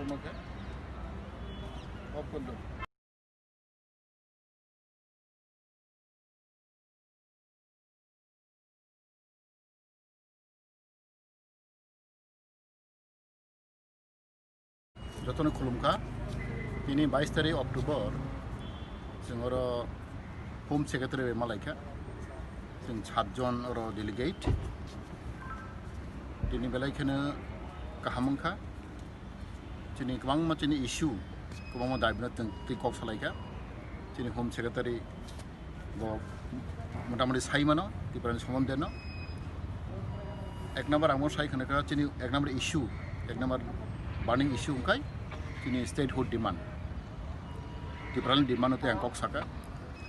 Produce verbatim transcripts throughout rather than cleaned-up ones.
Off kore do. Jotono khulumkha. Tini bais tarik October, chwng oro Home Secretary bai malaikha. Chwng satjon oro delegate. Tini belai kheno kaham wngkha. Chini kwbangma chini issue, kwbangma daibino twi kok salaikha. Chini Home Secretary bo motamoti sai mano Tripura ni sombonde no. Ek number ang bo sai khna kha chini ek number issue, ek number burning issue wngkhai chini statehood demand. Tripura ni demand no tei ang kok saka.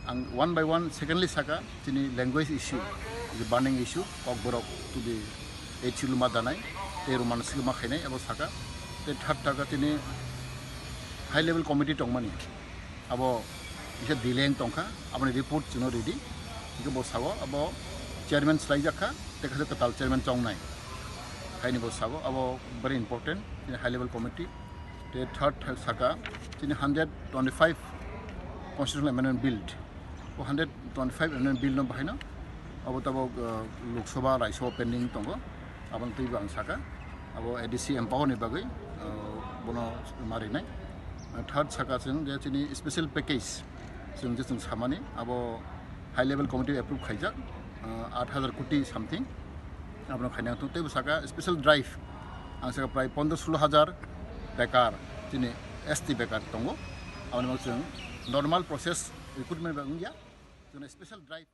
Ang one by one, secondly saka chini language issue, the burning issue, Kokborok to the H C luma danai, tei Roman sima khainai abo saka. Tei third taka chini high level committee tongmani. Abo kisa delay wng tongkha, aboni report chwngno ridi. Hingke bo sao abo chairman swlaijakha, tei kaisa kwtal chairman chongnai. Haini bo sao abo very important, chini high level committee. Tei third saka chini hundred twenty-five constitutional amendment bill. O hundred twenty-five amendment bill no bahaino abo tabok, uh, Lok Sabha, Rajya Sabha pending tongo. Aboni twibo ang saka, abo A D C empower ni bagwi, uh, bono marinai. Uh, third saka chwng je chini special package chwng je chwng samani abo high level committee approve khaijak, uh, aat hajar koti something abono khaina tong. Teibo saka special drive ang saka prai pondro solo hajar bekar chini S T bekar tongo. Aboni bagwi chwng normal process recruitment bai wngya, chwng special drive.